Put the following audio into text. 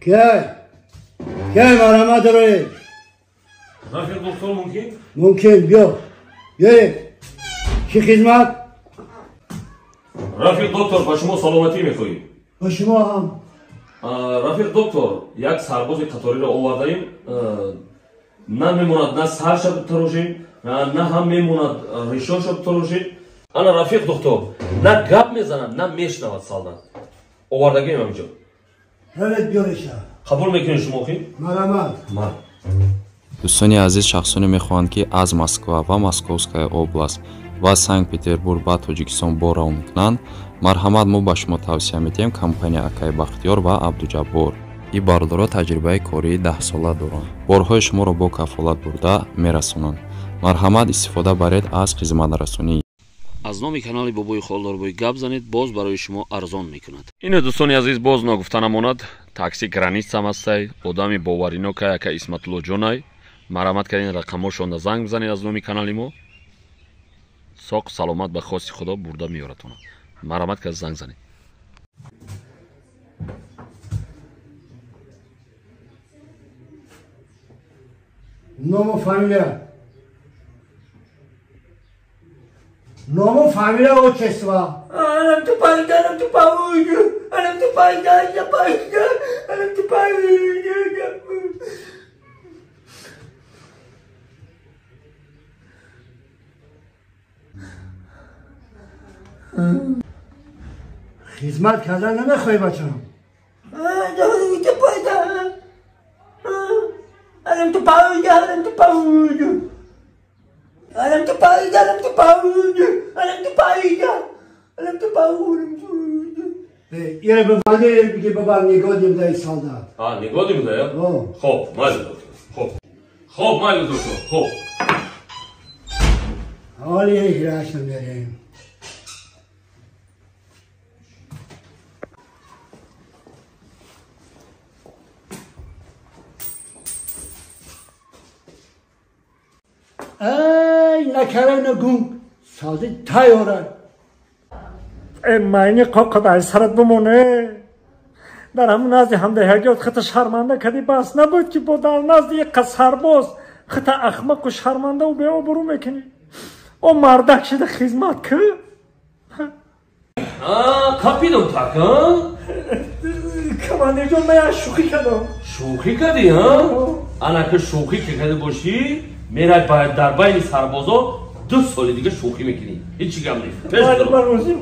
Кай? Кай марҳамат доред? Рафиқ доктор мумкин? Мумкин, биё. Биёед. Чӣ хизмат? Рафиқ доктор, ба шумо саломатӣ мехоҳем. Ба шумо ҳам. Рафиқ доктор, як сарбози қаториро овардаем. На мемонад на сарша битарошем, на ҳам мемонад ришоша битарошем. Ана рафиқ доктор, на гап мезанад, на мешнавад солдат. Овардагием ҳаминҷо. Равед биёреша. Қабул мекунед шумо хи? Марҳамат. Мар. Дӯстони азиз, шахсоне мехоҳанд, ки аз Москва ва Московская область ва Санкт-Петербург ба Тоҷикистон бор равон кунанд, марҳамат, мо ба шумо тавсия медиҳем компания Акай Бахтиёр ва Абдуҷаббор. Ин бародаро таҷрибаи кории 10сола доранд. Борҳои шуморо бо кафолат бурда мерасонанд. Марҳамат, истифода баред аз хизматрасонӣ. Аз номи канали Бобои Холдорбой гап занед, боз барои шумо арзон мекунад. Ине дӯстони азиз, боз ногуфта намонад, такси границам ҳастай, одами боваринокай ака Исматуллоҷонай. Марҳамат кардин, рақамҳошонда занг бизанед аз номи канали мо. Соқ саломат ба хости Худо бурда меёратона. Марҳамат кард, занг занед. Ному фамилия. Ному фамилия, отчество. Анам ту пайда, анам ту пайда, анам ту пайда, пайда, анам ту пайда. Хизмат кардан намехоҳӣ, бачам? Анам ту пайда, анам ту пайда. Анам ту пайда, анам ту пайда, анам ту пайда, анам ту пайда. Ире бибанди, биги бабар нигоҳ дай солдат. А, нигоҳ дай? Хоб, майли доктор. Хоб. Хоб, майли доктор. Хоб. Ҳоли ҳирашам мерем. Ай, накара нагун, солдат тайёра. Э, майни қоқадай сарат бимоне. Дар ҳамун назди ҳамдаҳагиёт хита шарманда кади, бас набуд ки бо дар назди як сарбоз хита ахмақу шармандаву беобрӯ мекунӣ. О мардак шида хизмат ки? Капидам так, а? Командирҷон, ман як шӯхӣ кардам. Шӯхӣ кардӣ, а? Ана ки шӯхӣ ки карда бошӣ, мерай дар байни сарбозо 2 соли дига шӯхӣ мекунӣ. Ҳеҷ чӣ гап нест. Ман розӣ.